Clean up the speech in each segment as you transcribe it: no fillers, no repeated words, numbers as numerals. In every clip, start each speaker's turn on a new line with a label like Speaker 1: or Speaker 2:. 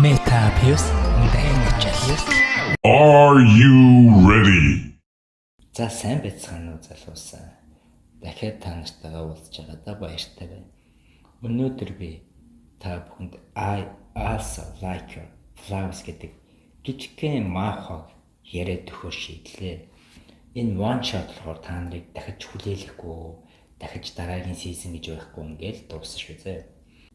Speaker 1: Metabius Daniel.
Speaker 2: Are you ready?
Speaker 3: За, сайн байцгаана уу, залуусаа. Дахиад та нартайгаа уулзж байгаадаа баяртай байна. Өнөөдөр би та бүхэнд "I also like your flowers" гэдэг жижигхэн манхваг яриад өгөхөөр шийдлээ. Энэ one shot болохоор та нарыг дахиж хүлээлгэхгүй, дахиж дараагийн season гэж байхгүй, ингээл дууссан шүү зээ.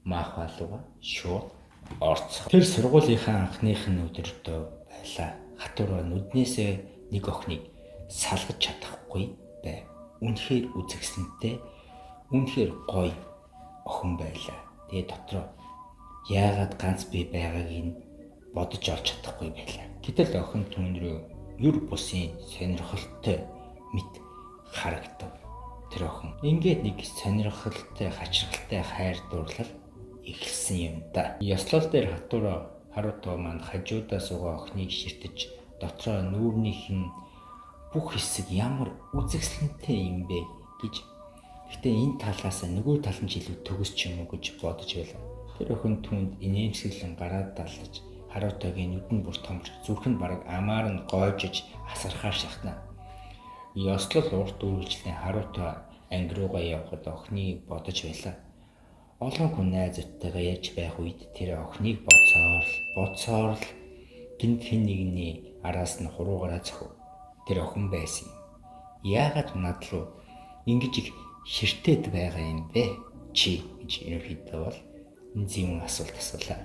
Speaker 3: Манхва руугаа шууд орцох. Тэр сургуулийнхаа анхных нь өдөртөө байлаа. Хатуур нүднээсээ нэг охиныг салгаж чадахгүй байв. Үнэхээр үзэсгэлэнтэй, үнэхээр гоё охин байлаа. Тэгээ дотроо яагаад ганц би байгааг нь бодож олж чадахгүй байлаа. Гэтэл охин түүн рүү ер бусын сонирхолтой мэт харагдав. Тэр охин. Ингээд нэг сонирхолтой, хачирхалтай хайр дурлал эхэлсэн юм да. Ёслол дээр Хатуура Харуто маань хажуудаа суугаа охиныг ширтэж, дотроо нүүрнийх нь бүх хэсэг ямар үзэсгэлэнтэй юм бэ гэж. Гэхдээ энэ талаас нөгөө тал нь ч илүү төгс ч юм уу гэж бодож байлаа. Тэр охин түүнд инээмсэглэн гараад даллаж, Харутогийн нүд нь бүр томорч, зүрх нь бараг амаар нь гойжиж асархаар шахна. Ёслол урт үргэлжлэн Харуто анги руугаа явхад охиныг бодож байлаа. Олон хүн найзуудтайгаа ярьж байх үед тэр охиныг бодсоор л бодсоор л гэнэт хэн нэгний араас нь хуруугаараа цохив. Тэр охин байсан юм. "Яагаад над руу ингэж их ширтээд байгаа юм бэ чи?" гэж ерөнхийдөө бол энэ юм асуулт асуулаа.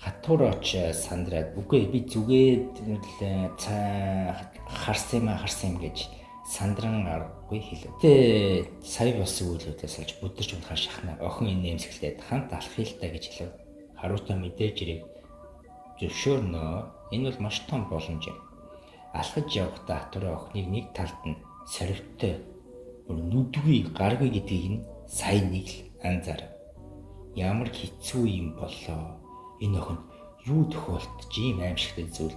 Speaker 3: Хатуур ч сандраад, "Үгүй, би зүгээр л цаа харсан юм а, харсан юм" гэж сандран аргагүй хэлв. Тэ сая болсон үйлүүдээс олж бүдэрч унахаар шахна. Охин инээмсэглээд хамт алхъя л та гэж хэлв. Харуто мэдээж хэрэг зөвшөөрнө. Энэ бол маш том боломж юм. Алхаж явахдаа Хатуур охиныг нэг талд нь сорвитой, бүр нүдгүй, гаргүй гэдгийг нь сая нэг л анзаарав. Ямар хэцүү юм боллоо. Энэ охин юу тохиолдож ийм аимшигтай зүйл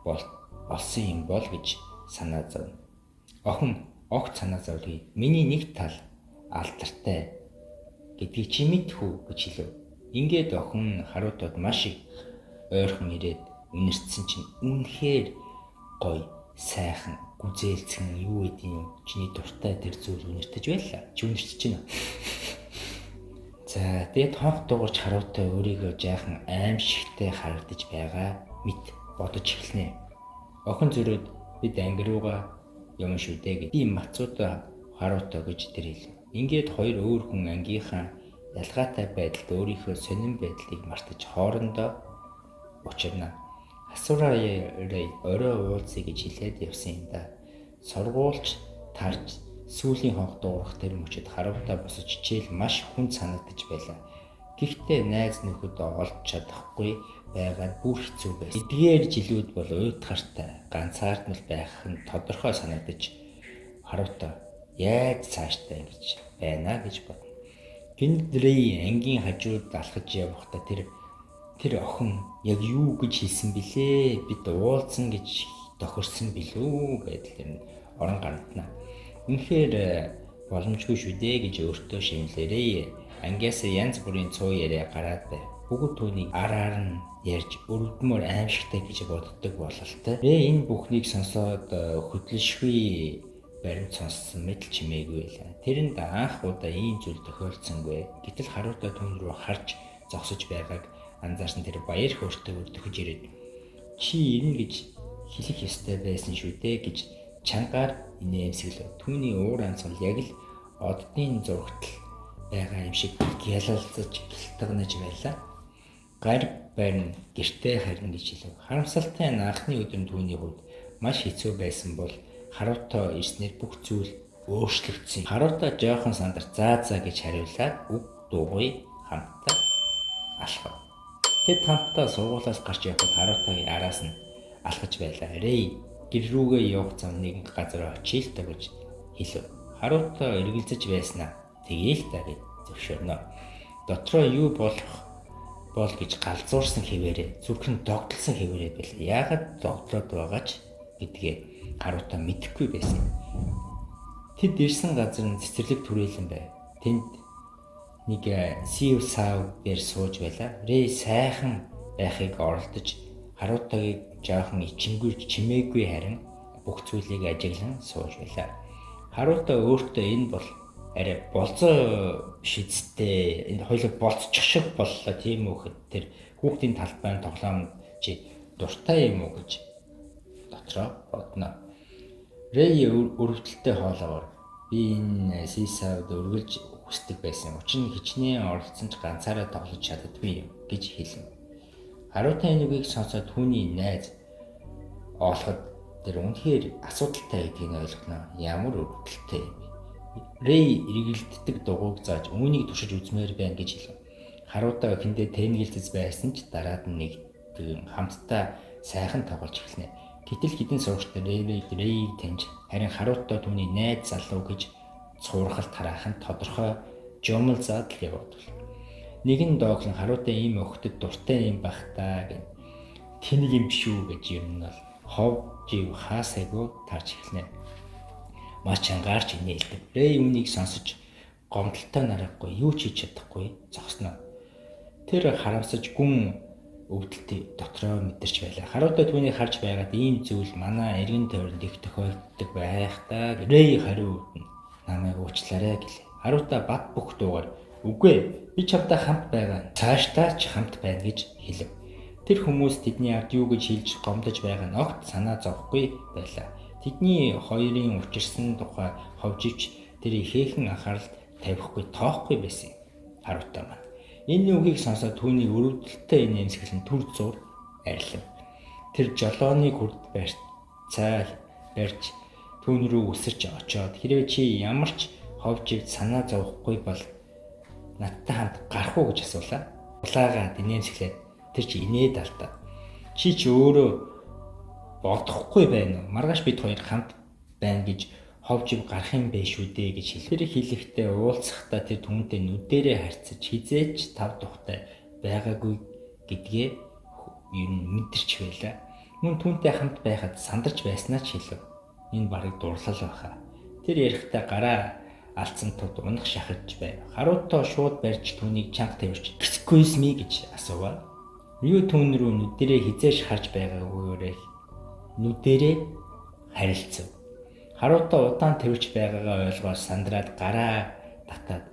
Speaker 3: бол болсон юм бол гэж санаа зовно. Охин огт санаа зовлгүй. "Миний нэг тал алдартай гэдгийг чи мэдэх үү?" гэж хэлв. Ингээд охин Харутод маш их ойрхон ирээд үнэртсэн чинь үнэхээр гоё, сайхан, гүзээлцэн, юу гэдэг юм, чиний дуртай тэр зүйл үнэртэж байлаа. Чи үнэртэж байна. За, тэгээд хонх дуугарч Харуто өөрийгөө жаахан аимшигтай харагдаж байгаа мэт бодож эхэлнэ. Охин зөрөөд "Бид анги руугаа явна шүү дээ" гэж. "Би Мацудаа Харуто" гэж тэр хэлв. Ингээд хоёр өөр хүн ангийнхаа ялгаатай байдалд өөрийнхөө сонин байдлыг мартаж хоорондоо учирна. Асураа орой уулзъя гэж хэлээд явсан юм да. Сургуульч тарж, сүүлийн хонх дуугарах тэр мөчид Харуто босож хичээл маш хүнд санагдаж байлаа. Гэхдээ найз нөхөд олж чадахгүй байгаа нь бүр хэцүү байсан. Эдгээр жилүүд бол уйтгартай, ганцаардмал байх нь тодорхой санагдаж, Харуто яаж цаашдаа ингэж байна гэж бодно. Гэнэт Рэй ангийн хажууд алхаж явахдаа тэр тэр охин яг юу гэж хэлсэн билээ? Бид уулзсан гэж тохирсон билүү гэдэл юм орон гарна. Үнэхээр боломжгүй шүү дээ гэж өөртөө шимлээрээ. Ангиас янз бүрийн цуу яриа гараад байв. Бүгд түүнийг ар ар нь ярьж өрөвдмөр, аимшигтай гэж боддог бололтой. Рэй энэ бүхнийг сонсоод хөдлөшгүй баримт сонссон мэт л чимээгүй байлаа. Тэрэнд анх удаа ийм зүйл тохиолдсонгүй. Гэтэл Харуто түүн рүү харж зогсож байгааг анзаарсан тэр баяр хөөртэйгээр дөхөж ирээд "Чи ирнэ гэж хэлэх ёстой байсан шүү дээ" гэж чангаар инээмсэглэв. Түүний уур амьсгал яг л оддын зурагтал байгаа юм шиг гялалзаж, гэлтгнаж байлаа. "Гарь барина, гэртээ харина" гэж хэлв. Харамсалтай нь анхны өдөр нь түүний хувьд маш хэцүү байсан бол Харуто ирснээр бүх зүйл өөрчлөгдсөн. Харуто жоохон сандарч "За за" гэж хариулаад үг дуугүй хамтдаа алхав. Тэд хамтдаа сургуулиас гарч явхад Харутогийн араас нь алхаж байлаа. Рэй гэр рүүгээ явах зам нэгэн газар очие л та гэж хэлв. Харуто эргэлзэж байснаа "Тэгээ л та" гэж зөвшөөрнө. Дотроо юу болох бол гэж галзуурсан хэвээрээ, зүрх нь догдолсон хэвээрээ байлаа. Яагаад догдлоод байгаа ч гэдгээ Харуто мэдэхгүй байсан. Тэд ирсэн газар нь цэцэрлэг түрээлэн байв. Тэнд нэг сив сав дээр сууж байлаа. Рэй сайхан байхыг оролдож Харутагийг жоохон ичимгүй чимээгүй харин бүх зүйлийг ажиглан сууж байлаа. Харута өөртөө энэ бол арай болзоо биш үстэй, энэ хоёулаа болцчих шиг боллоо тийм үү гэхэд тэр хүүхдийн талбайн тоглоомд чи дуртай юм уу гэж дотроо бодно. Рэй өрөвдөлтөй хоолоогоор би энэ seesaw д үргэлж хүсдэг байсан. Учир нь хичнээн оролцсон ч ганцаараа тоглож чаддаггүй юм гэж хэлнэ. Харута энэ үгийг сонсоод түүний найз олоход тэр үнэхээр асуудалтай гэдгийг нь ойлгоно. Ямар өрөвдөлттэй юм бэ? Рэй эргэлддэг дугуйг зааж үүнийг туршиж үзмээр байна гэж хэлв. Харута эхэндээ тэнэгэлзэж байсан ч дараад нь нэг хамтдаа сайхан тоглож эхэлнэ. Гэтэл хэдэн сурагчтай Рэйг таньж харин Харута түүний найз залуу гэж цуурхалт хараахан тодорхой жумал заадал яваад. Нэгэн дооглон Харута ийм охидод дуртай юм бах та гэн. Тэнэг юм биш үү гэж юм нь бол хов жив хаасайгүй тарж эхэлнэ. Маш чангаарч инээлдэг. Рэй үүнийг сонсож гомдолтой нарахгүй юу ч хийж чадахгүй зогсно. Тэр харамсаж гүн өвдөлтийг дотроо мэдэрч байлаа. Харута түүнийг харж байгаад ийм зүйл манай эргэн тойронд их тохиолддог байх та. Рэй хариу өгнө. Намайг уучлаарай гэлээ. Харута бат бөх дуугаар үгүй би чамтай хамт байгаа. Цаашдаа ч хамт байна гэж хэлэв. Тэр хүмүүс тэдний ард юу гэж хэлж гомдож байгаа нь огт санаа зовхгүй байлаа. Тэдний хоёрын учирсан тухай ховживч тэр ихээхэн анхаарал тавихгүй тоохгүй байсан. Харута маань. Энэ үгийг сонсоод түүний өрөвдөлттэй инээмсэглэл нь түр зуур арилав. Тэр жолооны хүрд барьцаа барьж түүн рүү үсэрч очоод хэрвээ чи ямар ч ховживд санаа зовхгүй бол надтай хамт гарах уу гэж асуулаа. Улаагаад инээмсэглээд тэр чи инээд алдаа. Чи ч өөрөө бодохгүй байна уу? Маргааш бид хоёр хамт байна гэж ховжив гарах юм бэ шүү дээ гэж хэлв. Тэр хэлэхдээ уулзахдаа тэр түүнтэй нүдэрээ харьцаж хизээч тав тухтай байгаагүй гэдгээ ер нь мэдэрч байлаа. Мөн түүнтэй хамт байхад сандарч байснаа ч хэлв. Энэ бараг дурлал байхаа. Тэр ярихдаа гараа алдсан тод унах шахаж байв. Харуто шууд барьж түүнийг чанга тавьж "Excuse me" гэж асууваа. Рю түүн рүү нүдэрээ хизээш харж байгаагүйгээр нүдэрээ харилцав. Харуто удаан тэрч байгаагаа ойлгоод сандраад гараа татаад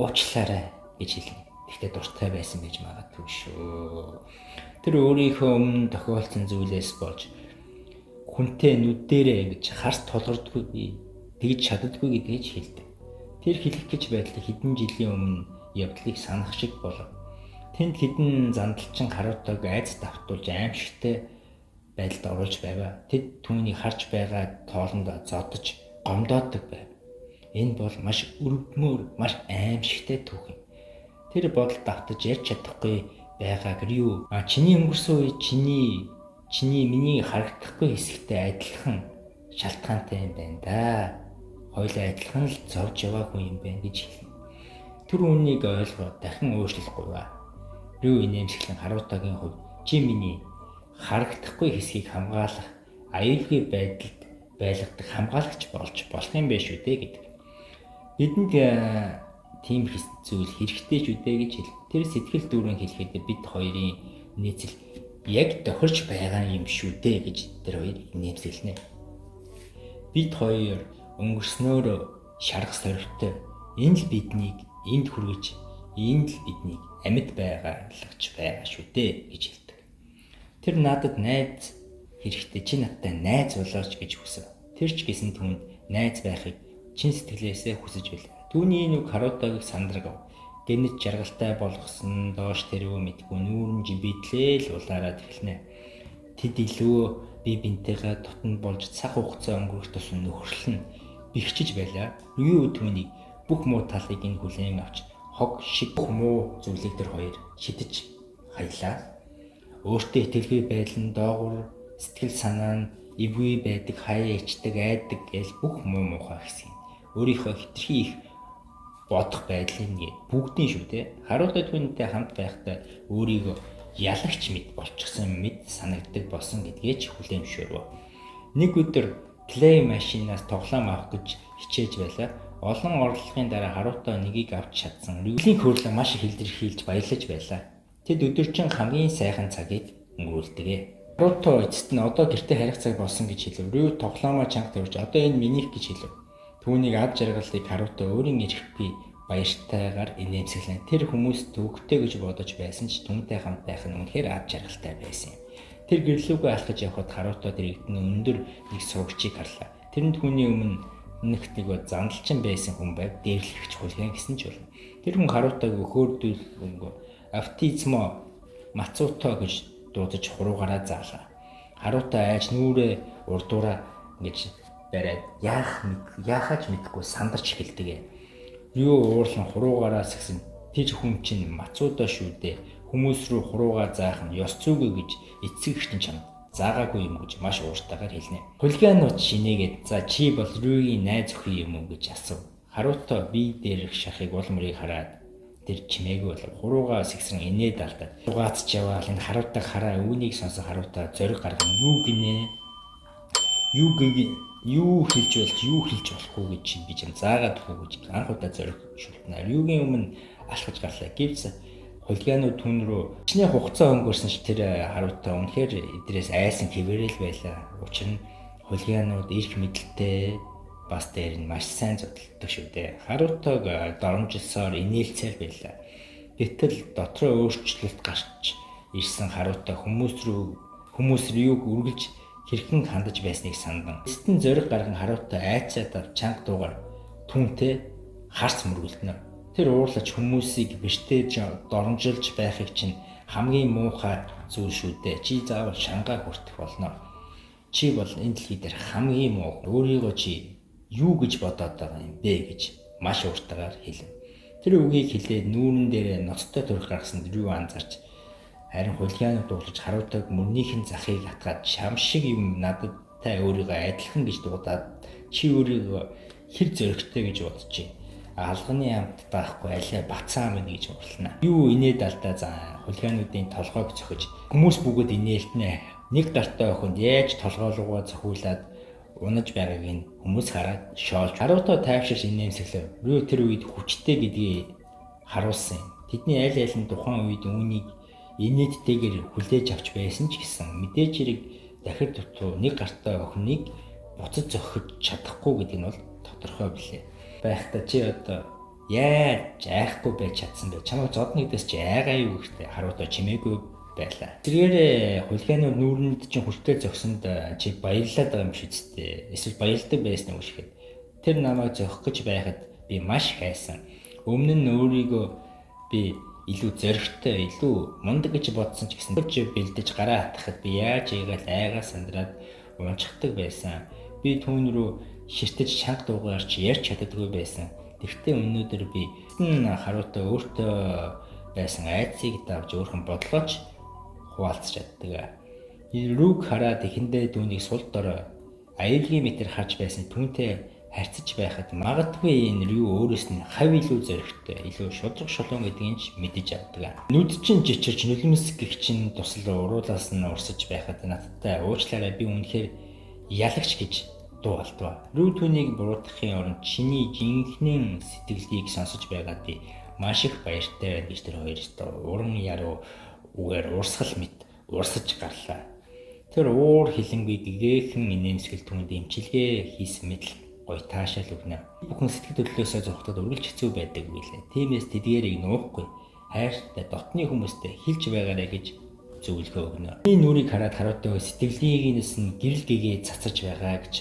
Speaker 3: уучлаарай гэж хэлнэ. Гэхдээ дуртай байсан байж магадгүй шүү. Тэр өөрийнхөө өмнө тохиолдсон зүйлээс болж хүнтэй нүдэрээ ингэж харс тулгардгүй би тэгж чаддаггүй гэдгийг хэлдэг. Тэр хэлэх гэж байдлыг хэдэн жилийн өмнө явдлыг санах шиг болов. Тэнд хэдэн зандалчин Харутог айц давтуулж аимшигтай байдалд оруулж байваа. Тэд түүнийг харж байгаа тоолонд зодож гомдоодог байв. Энэ бол маш өрөвдмөр, маш аимшигтай түүх юм. Тэр бодол давтаж ярьж чадахгүй байгааг Рю чиний өнгөрсөн үе чиний миний харагдахгүй хэсэгтэй адилхан шалтгаантай юм байна да. Хоёулаа адилхан л зовж яваа хүн юм байна гэж хэлнэ. Тэр үүнийг ойлгоод дахин уучлахгүй ба. Рю инээмсэглэн Харутагийн хувьд чи миний харагдахгүй хэсгийг хамгаалах аюулгүй байдалд байлгадаг хамгаалагч болж болох юм байна шүү дээ гэдэг. Бидэнд тийм зүйл хэрэгтэй ч үдэ гэж хэл. Тэр сэтгэл дүүрэн хэлэхэд бид хоёрын нийцэл яг тохирч байгаа юм шүү дээ гэж тэр хоёр инээмсэглэнэ. Бид хоёр өнгөрснөөр шаргах сорвтой. Энэ л биднийг энд хүргэж, энд л биднийг амьд байгаалгаж байгаа шүү дээ гэж хэлдэг. Тэр надад найз хэрэгтэй, чи надтай найз болооч гэж хүсэв. Тэр ч гэсэн түүнд найз байхыг чин сэтгэлээсээ хүсэж байлаа. Түүний энэ үг Харутагийг сандраг. Гэнэт жаргалтай болгосон доош тэрвүү мэдгүй нүүрэн жимбидлээ л улаарад эхэлнэ. Тэд илүү бие биентэйгээ тутан болж цаг хугацаа өнгөрөх тусам нөхөрлөн бэхжиж байлаа. Рю түүнийг бүх муу талыг нь хүлээн авч хог шиг бүх муу зүйлийг тэр хоёр шидэж хаялаа. Өөртөө итгэлгүй байдал нь доогуур сэтгэл санаа нь эвгүй байдаг, хаяа ичдэг, айдаг гэж бүх муу муухай хэсэг. Өөрийнхөө хитрхи их бодох байдлыг нь бүгдийн шүү дээ. Харута түүнтэй хамт байхдаа өөрийгөө ялагч мэд болчихсон мэд санагддаг болсон гэдгээ ч хүлээн зөвшөөрөв. Нэг өдөр клей машинаас тоглоом авах гэж хичээж байлаа. Олон оролдлогын дараа Харута нэгийг авч чадсан. Рюлийн хөрлөн маш их илэрхийлж баярлаж байлаа. Тэд өдөржин хамгийн сайхан цагийг өнгөрүүлдэг. Харуто эцэст нь одоо гэртээ харих цаг болсон гэж хэлв. Рю тоглоомоо чанга тавьж одоо энэ минийх гэж хэлв. Түүнийг ад жаргалыг Харуто өөрийн ирэхгүй баяртайгаар инээмсэглэн. Тэр хүмүүс төвөгтэй гэж бодож байсан ч түүнтэй хамт байх нь үнэхээр ад жаргалтай байсан юм. Тэр гэрлүүгээ алхаж явхад Харуто дэрэгдэн өндөр нэг сурагчийг харлаа. Тэр нь түүний өмнө нэгт нэг зандалчин байсан хүн байв. Дээрлэгч хулгайн гэсэн ч болно. Тэр хүн Харутог хөөрдүүлэнгөө автизмо Мацуто гэж дуудаж хуруугаараа заалаа. Харуто айж нүрээ урдуураа ингэж бариад яах яахаач мэдэхгүй сандарч эхэлдэг. Юу уурлан хуруугаараа сгсэн тэр хүн чинь Мацудо шүү дээ. Хүмүүс рүү хуруугаа заах нь ёс зүйгүй гэж эцэг эхтэн чамд заагаагүй юм гэж маш ууртайгаар хэлнэ. Хулиганууд шинээгээд за чи бол Рюгийн найз охин юм уу гэж асуув. Харуто бие дээрх шахыг уул мөрийг хараад тэр чимээгүй болов. Хуруугаа сэгсэн инээд алдаад. Угаацч яваал энэ Харутаг хараа үүнийг сонсон Харута зориг гарган юу гинэ? Юу гэ юу хэлж болох юу хэлж болохгүй гэж чинь би чам заагаад өгөх гэж анх удаа зориг шүлтнэ. Рюгийн өмнө алхаж гарлаа. Гэвч хулиганууд түн рүү чиний хугацаа өнгөрсөн ч тэр Харута үнэхээр эдрээс айсан хэвээрэл байлаа. Учир нь хулиганууд эрх мэдэлтэй бас дээр нь маш сайн зодтолдог шүү дээ. Харутог доромжилсоор инээлцэл байлаа. Гэтэл дотроо өөрчлөлт гарч ирсэн Харута хүмүүс рүү юуг үргэлж хэрхэн хандаж байсныг сандан. Эцэст нь зориг гарган Харута айцаад чанга дуугаар түүнтэй харц мөргөлдөнө. Тэр уурлаж хүмүүсийг бэртэж доромжилж байхыг чинь хамгийн муухай зүйл шүү дээ. Чи заавал шангаа хүртэх болно. Чи бол энэ дэлхий дээр хамгийн муу. Өөрийгөө чи юу гэж бодоод байгаа юм бэ гэж маш ууртайгаар хэлв. Тэр үгийг хэлээд нүүрэн дээрээ ноцтой төрх гаргасан Рю анзаарч харин хулиганууд дуулаж Харутаг мөрнийхэн захыг атгаад шам шиг юм надад та өөрийгөө адилхан гэж дуудаад чи өөрийгөө хэр зөрөгтэй гэж бодож байна. Алганы амт даахгүй алиа бацаа минь гэж уурлана. Юу инээд алдаа за хулигануудын толгойг цохиж хүмүүс бүгд инээлтнэ. Нэг гартай охинд яаж толгойлгоо цохиулаад унаж байгааг нь хүмүүс хараад шоолж Харуто тайвширч инээмсэглэв. Рю тэр үед хүчтэй гэдгийг харуулсан юм. Тэдний аль аль нь тухайн үед үүнийг инээдтэйгээр хүлээж авч байсан ч гэсэн мэдээж хэрэг дахир дутуу нэг гартай охиныг буцаж зохиж чадахгүй гэдэг нь бол тодорхой билээ. Байхдаа чи одоо яаж айхгүй байж чадсан бэ? Чамайг зодно гэдээс чи айгаа юу гэхдээ Харуто чимээгүй байлаа. Тэргээр хулиганууд нүүрэнд чинь хүртэл зогсонд чи баярлаад байгаа юм шиг үсттэй. Эсвэл баялдаг байсан уу гэхэд тэр намайг зохих гэж байхад би маш хайсан. Өмнө нь өөрийгөө би илүү зоригтой, илүү мундаг гэж бодсон ч гэсэн бэлдэж гараа хатахад би яаж ийгээл айгаа сандраад унцдаг байсан. Би түүн рүү ширтэж чанга дуугаар чи ярьж чаддаггүй байсан. Тэгвэл өнөөдөр би Харуто өөртөө байсан айцыг давж өөрхөн бодлооч хуваалцж чаддаг. Рүг хараад эхэндээ түүнийг сул дорой аюулгүй мэтэр харж байсан түүнтэй харьцаж байхад магадгүй энэ Рю өөрөөс нь хав илүү зоригтой, илүү шудраг шулуун гэдгийг ч мэдэж авдаг. Нүд чинь жичирч нулимс гих чинь тусал уруулаас нь урсаж байхад надтай уучлаарай би үнэхээр ялагч гэж дуу алдваа. Рю түүнийг буруутгахын оронд чиний жинхэнэ сэтгэлийг сонсож байгаад би маш их баяртай байна гэж тэр хоёр өстө уран яруу үгээр урсгал мэт урсаж гарлаа. Тэр уур хилэнгүй гэгээхэн инээмсэгэл түүнд эмчилгээ хийсэн мэт гоё таашаал өгнө. Бүхэн сэтгэл хөдлөлөөсөө зовхтод үргэлж хэцүү байдаг билээ. Тиймээс тэдгээрийг нуухгүй хайртай дотны хүмүүстэй хэлж байгаарэ гэж зөвлөгөө өгнө. Энэ нүрийг хараад Харуто сэтгэлийгээс нь гэрэл гэгээ цацаж байгаа гэж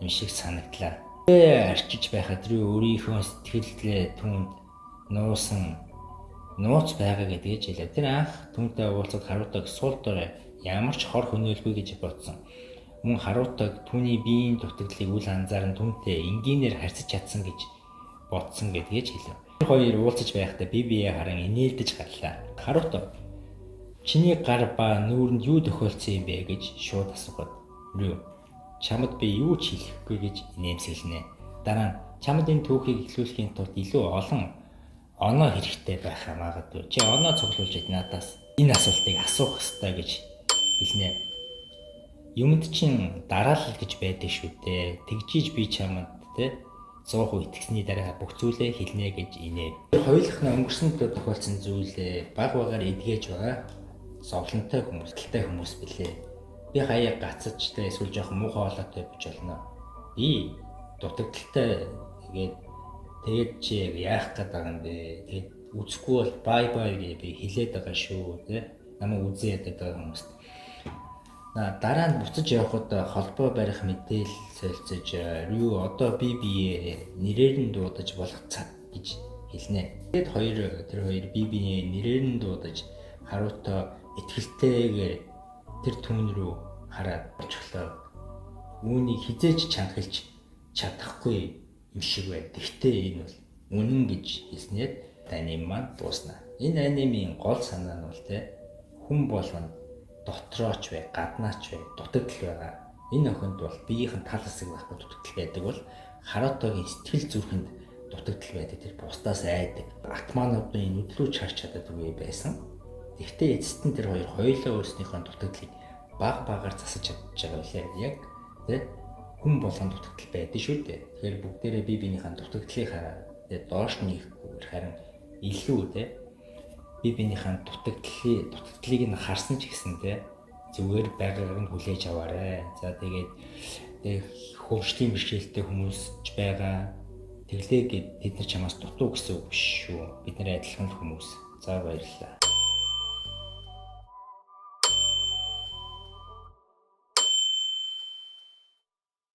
Speaker 3: юм шиг санагдлаа. Арчиж байхад Рю өөрийнхөө сэтгэлдээ түүнд нуусан нууц байгаа гэдгийг хэлээ. Тэр анх түүнтэй уулзаад Харутог сул дорой ямар ч хор хөнөөлгүй гэж бодсон. Мөн Харутог түүний биеийн дутагдлыг үл анзааран түүнтэй энгийнээр харьцаж чадсан гэж бодсон гэдгийг хэлв. Тэр хоёр уулзаж байхдаа бие биеэ харан инээлдэж гарлаа. Харуто чиний гар ба нүүрэнд юу тохиолдсон юм бэ гэж шууд асуухад Рю чамд би юу ч хэлэхгүй гэж инээмсэглэнэ. Дараа нь чамд энэ түүхийг эхлүүлэхийн тулд илүү олон оноо хэрэгтэй байхаа магадгүй. Чи оноо цуглуулж надаас энэ асуултыг асуух ёстой гэж хэлнэ. Юмд чинь дараалал гэж байдаг шүү дээ. Тэгжиж би чамд те 100% итгэсний дараа бүх зүйлээ хэлнэ гэж инээ. Хоёулах нь өнгөрсөн тохиолдсон зүйлээ баг багаар эдгэж байгаа зовлонтой хүмүүс, талтай хүмүүс билээ. Би хаяа гацаж тэ эсвэл жоохон муухай хоолойтой гэж болно. Би дутагдалтай тэгээд тэгээд чи яг яах гээд байгаа юм бэ? Тэгээд үзэхгүй бол bye bye гэж би хэлээд байгаа шүү тэ. Намайг үзээ ядаад байгаа хүмүүст. Дараа нь буцаж явхад холбоо барих мэдээлэл солилцож Рю одоо би бие нэрээр нь дуудаж болох цаг гэж хэлнэ. Тэгэд хоёр тэр хоёр бие биеэ нэрээр нь дуудаж Харуто итгэлтэйгээр тэр түмэн рүү хараад очихлоо. Үүнийг хэзээ ч чанхилж чадахгүй юм шиг байна. Тэгтээ энэ бол үнэн гэж хэлснээр аниме маань дуусна. Энэ анимын гол санаа нь бол те хүн болгоно дотрооч бай, гаднаач бай, дутагдал байгаа. Энэ охинд бол биеийнхэн тал хэсэг байхгүй дутагдал байдаг бол Харутогийн сэтгэл зүрхэнд дутагдал байдаг. Тэр бусдаас айдаг. Атмануудын нүдлүү чарч чаддаггүй байсан. Тэгвэл эцэст нь тэр хоёр хоёулаа өөрснийхөө дутагдлыг баг багаар засаж чадж байгаа билээ. Яг тэ хүн болгон дутагдал байдаг шүү дээ. Тэгэхээр бүгдээрээ бие биенийхээ дутагдлыг хараад тэ доош нийхгүйгээр харин илүү тэ бие биенийхээ дутагдлыг нь харсан ч гэсэн тэ зүгээр байгаагаар нь хүлээж аваарэ. За тэгээд хөгжлийн бэрхшээлтэй хүмүүс ч байгаа. Тэглээ гэд тэд нар чамаас дутуу гэсэн үг биш шүү. Бид нар адилхан л хүмүүс. За баярлалаа.